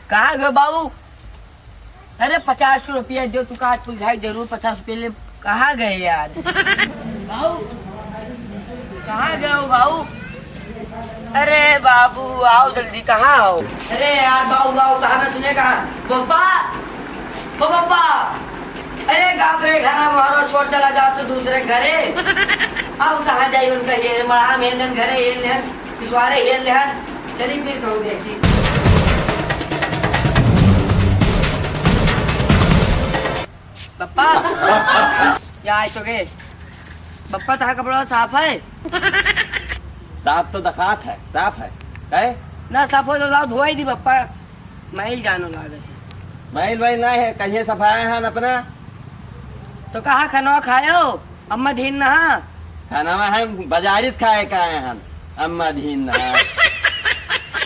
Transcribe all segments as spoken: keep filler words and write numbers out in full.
कहाँ गए बाबू? अरे, पचास रुपया दो, तू का फुलझाई जरूर पचास रुपया ले। कहाँ गए यार? बाबू, कहाँ गए हो बाबू? अरे बाबू, आओ जल्दी, कहाँ हो? अरे यार, बाबू, बाबू, कहाँ मैं सुने कहाँ? बप्पा, ओ बप्पा, अरे गाँव रे, घर मोहरो छोड़ चला जाओ तो दूसरे घरे। अब कहाँ जाई उनका, ये मड़ा में घरे, ये लेन पिछवारे हेल लेहन, चली फिर कहूँ देखी। बप्पा, या आए तो गए। बप्पा, तहा कपड़ा साफ है? साफ तो दखात है, साफ है। है? ना साफ हो तो लाओ, धोई दी बप्पा, मैल जानो लागत है। मैल वैल ना है, कहिए सफाया है अपना। तो कहाँ खनवा खायो? अम्मा धीन नहा। खाना में हम बाजारी से खाए का आए हम, अम्मा धीन नहा।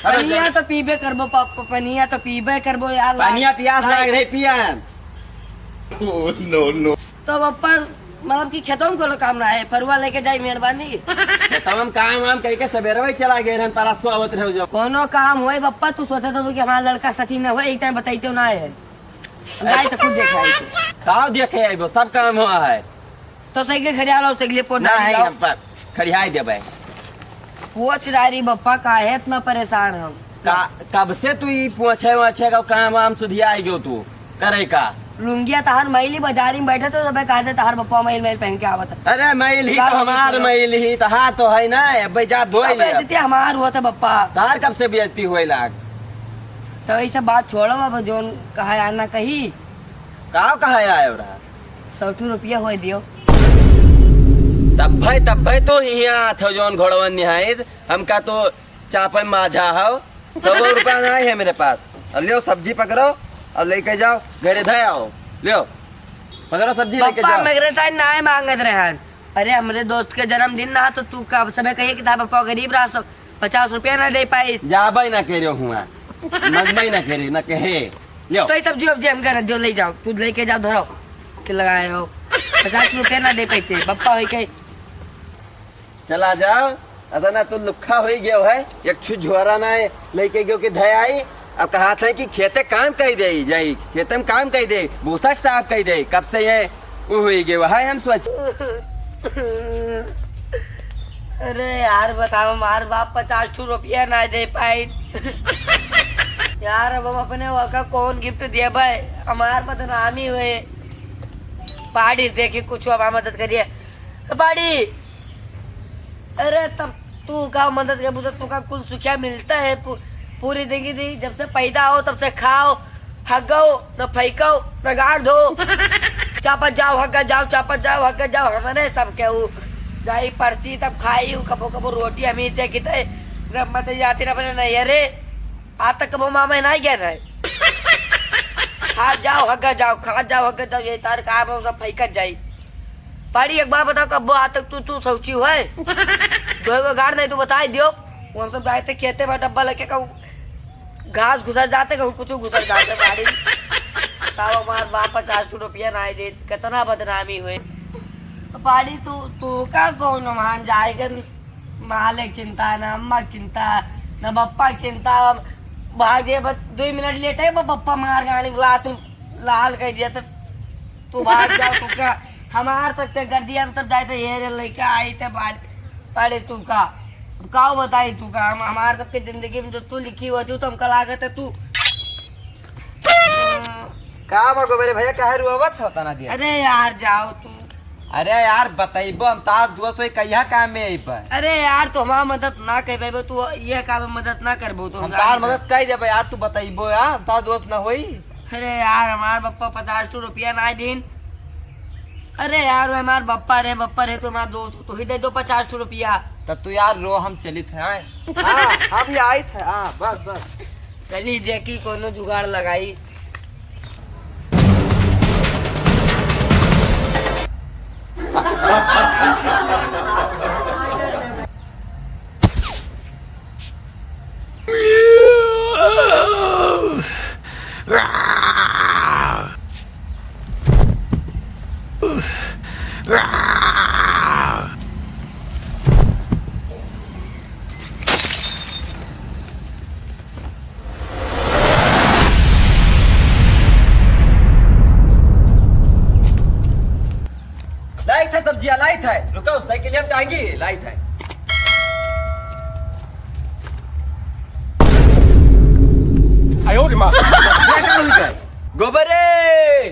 पनिया तो पीबे करबो, प-, प-, पनिया तो पीबे करबो यार, लाग-, पनिया पियास लाग रही पियन। Oh, no, no। तो बप्पा, मतलब कि खेतों में कोनो काम ना है, फरुआ लेके जाई मेहरबानी। खेतों में काम वाम कह के सवेरे वही चला गए रहन, परसों आवत रहो जो। कोनो काम होए बप्पा, तू सोचे तो कि हमारा लड़का सती न हो, एक टाइम बताई तो ना है। हम जाई तो खुद देखे आई तो। का देखे आइबो, सब काम हुआ है। तो साइकिल खड़िया लो, साइकिल पोंछ ना डाली है, लाओ। हम पर खड़ियाई देबे। पोंछ डाली बप्पा, काहे इतना परेशान हम? का, कब से तू ई पोंछे वोछे का काम वाम सुधिया आई गयो तू करे का? लुंगिया तहार मैली बाजारी में बैठे तो सबे कहते तहार बप्पा मैल मैल पहन के आवत है। अरे मैल ही का तो हमार मैल ही तो, हाँ तो है ना, अब जा धोई ले। बेइज्जती हमार हुआ था बप्पा। तार कब से बेइज्जती हुए लाग? तो ऐसे बात छोड़ो अब, जोन कहा यार ना कही। का कहा आयो रहा? सौ ठो रुपया होए दियो। तब भाई, तब भाई तो हियाँ आत हो जौन घोड़वन निहाइत, हमका तो चापे माझा हो। सौ रुपया नहीं है मेरे पास। अब लियो सब्जी पकड़ो और लेके जाओ, घरे धे आओ। लियो, पकड़ो सब्जी लेके बप्पा जाओ। मगरे ताई नाय मांगत रहन। अरे हमरे दोस्त के जन्मदिन ना तो तू का सबे कहिए कि तार बप्पा गरीब रहा सब। पचास रुपया ना दे पाइस। जाबे ना करे हुआ, मंगबे ना करे, ना कहे। लियो। तो ये सब्जी वब्जी हमका ना दियो, ले जाओ, तू लेके जाओ, धरो के लगाए हो। पचास रुपया ना दे पाइते, बप्पा होई के। चला जाओ, अतना तू लुक्खा होई गयो है, एक छु झोरा ना है, लेके गयो के धै आई, अब कहा था कि खेते काम कही दे, जाई, खेते में काम कही दे, भूसा साफ कही दे, कब से ये उ हुई गए, वहाँ हम सोच। अरे यार, बताओ, हमार बाप पचास ठो रुपया ना दे पाई। यार, अब हम अपने वका कौन गिफ्ट देबे? हमार बदनामी हुए। पाड़ी देखी, कुछ हमार मदद करिए। पाड़ी, अरे तब तू का मदद के बुझत, तू का कुल सुखिया मिलता है? पू-, पूरी जिंदगी दी, जब से पैदा हो तब से खाओ, हगो, न फेंको, न गाड़ धो। चापत जाओ, हगत जाओ, चापत जाओ, हगत जाओ, हमरे सब के ऊ जाई परसी तब खाई, ऊ कबो कबो रोटी हमी से किते, रम्मत जाती न बने नहीं, अरे, आज तक कबो मामा नहीं गए नहीं। खा जाओ, हगत जाओ, खा जाओ, हगत जाओ, ये तार का हम सब फेंकत जाई। पाड़ी, एक बात बताओ, कब्बो आज तक तू, तू शौची हुए? दो गो गाड़ नहीं तू बताई दियो। वो हम सब जाए थे खेते में डब्बा लेके, कहूँ घास घुसर जाते, कहूँ कुछ घुसर जाते पाड़ी। तब हमार बाप पचास रुपया नहीं दे, कितना बदनामी हुए। तो पाड़ी तू, तू का कौन मान जाएगा? मालिक चिंता, ना अम्मा चिंता, ना बप्पा चिंता। अब भाग जे बस दो मिनट लेटे, बप्पा मार गाड़ी ला तू लाल कर दिया तो तू भाग जाओ, तू का हमार सबके गर्दी हम सब जाए थे, ये रे लइका आई थे बाड़-, पड़े तू का। अब का बताई तू का, हम हमार सबके जिंदगी में जो तू लिखी हुआ तू, तो हमका लागत है तू। का बा गोबरे भैया, काहे रुआवत हो तना दिया? अरे यार, जाओ तू। अरे यार, बतइबो हम तार दोस्त होई, कहिया काम में आई पर? अरे यार, तू हमार मदद ना कर पाबो, तू ये काम में मदद ना करबो, तो हम हम तार जाने मदद कर देबे यार, तू बतइबो यार, हम तार दोस्त ना होई। अरे यार, हमार बप्पा पचास ठो रुपया ना दीन। अरे यार, वो हमार बप्पा रे, बप्पा रे, तू हमार दोस्त, तू ही दे दो पचास ठो रुपया। तब तू यार रो, हम चलित हैं। हाँ, अभी आइत है, हाँ, बस, बस। चली देखी, कोनो जुगाड़ लगाई। लाइत है सब्जिया, लाइत है। रुको, साइकिलिया में टांगी, लाइत है। गोबर रे,